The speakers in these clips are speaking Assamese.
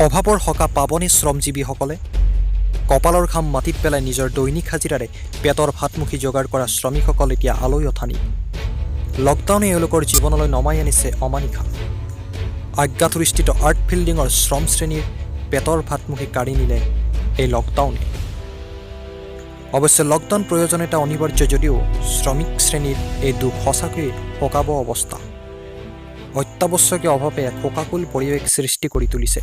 অভাৱৰ সকাহ পাবনে শ্ৰমজীৱীসকলে? কপালৰ ঘাম মাটিত পেলাই নিজৰ দৈনিক হাজিৰাৰে পেটৰ ভাতমুঠি যোগাৰ কৰা শ্ৰমিকসকল এতিয়া আলৈ অথানি। লকডাউনে এওঁলোকৰ জীৱনলৈ নমাই আনিছে অমানিশা। আজ্ঞাঠুৰিস্থিত আৰ্ট ফিল্ডিঙৰ শ্ৰম শ্ৰেণীৰ পেটৰ ভাতমুঠি কাঢ়ি নিলে এই লকডাউনে। অৱশ্যে লকডাউন প্ৰয়োজনীয়তা অনিবাৰ্য যদিও শ্ৰমিক শ্ৰেণীৰ এই দুখ সঁচাকৈয়ে শোকাৱহ অৱস্থা। অত্যাৱশ্যকীয় অভাৱে এক শোকাকুল পৰিৱেশ সৃষ্টি কৰি তুলিছে।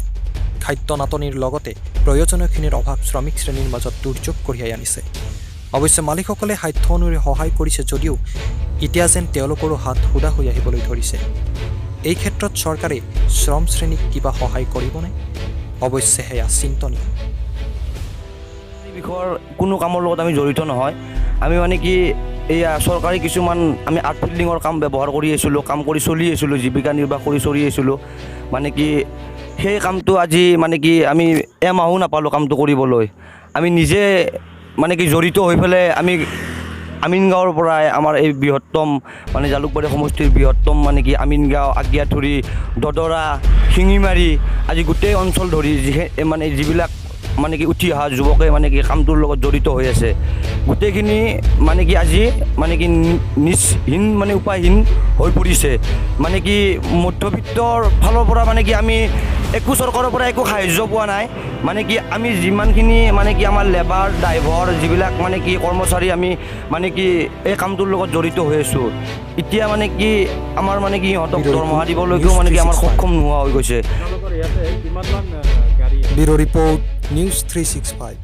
খাদ্য নাটনিৰ লগতে প্ৰয়োজনীয়খিনিৰ অভাৱ শ্ৰমিক শ্ৰেণীৰ মাজত দুৰ্যোগ কঢ়িয়াই আনিছে। অৱশ্যে মালিকসকলে সাধ্য অনুসৰি সহায় কৰিছে যদিও এতিয়া যেন তেওঁলোকৰো হাত সুদা হৈ আহিবলৈ ধৰিছে। এই ক্ষেত্ৰত চৰকাৰে শ্ৰম শ্ৰেণীক কিবা সহায় কৰিবনে? অৱশ্যে সেয়া চিন্তনীয়। এই বিষয়ৰ কোনো কামৰ লগত আমি জড়িত নহয়। আমি মানে কি, এইয়া চৰকাৰী কিছুমান আমি আৰ্ট ফিল্ডিঙৰ কাম ব্যৱহাৰ কৰি আছিলোঁ, কাম কৰি চলি আছিলোঁ, জীৱিকা নিৰ্বাহ কৰি চলি আছিলোঁ। মানে কি, সেই কামটো আজি মানে কি আমি এমাহো নাপালোঁ কামটো কৰিবলৈ। আমি নিজে মানে কি জড়িত হৈ পেলাই আমি আমিনগাঁৱৰ পৰাই আমাৰ এই বৃহত্তম মানে জালুকবাৰী সমষ্টিৰ বৃহত্তম মানে কি আমিনগাঁও, আগিয়াঠুৰি, দদৰা, শিঙিমাৰী আজি গোটেই অঞ্চল ধৰি যিহে মানে যিবিলাক মানে কি উঠি অহা যুৱকে মানে কি কামটোৰ লগত জড়িত হৈ আছে, গোটেইখিনি মানে কি আজি মানে কি নিচহীন মানে উপায়হীন হৈ পৰিছে। মানে কি মধ্যবিত্তৰ ফালৰ পৰা মানে কি আমি একো চৰকাৰৰ পৰা একো সাহাৰ্য পোৱা নাই। মানে কি আমি যিমানখিনি মানে কি আমাৰ লেবাৰ, ড্ৰাইভাৰ যিবিলাক মানে কি কৰ্মচাৰী আমি মানে কি এই কামটোৰ লগত জড়িত হৈ আছোঁ, এতিয়া মানে কি আমাৰ মানে কি ইহঁতক দৰমহা দিবলৈকেও মানে কি আমাৰ সক্ষম নোহোৱা হৈ গৈছে। আপোনালোকৰ ইয়াতে কিমানমান গাড়ী আছে? Bureau report, News 365.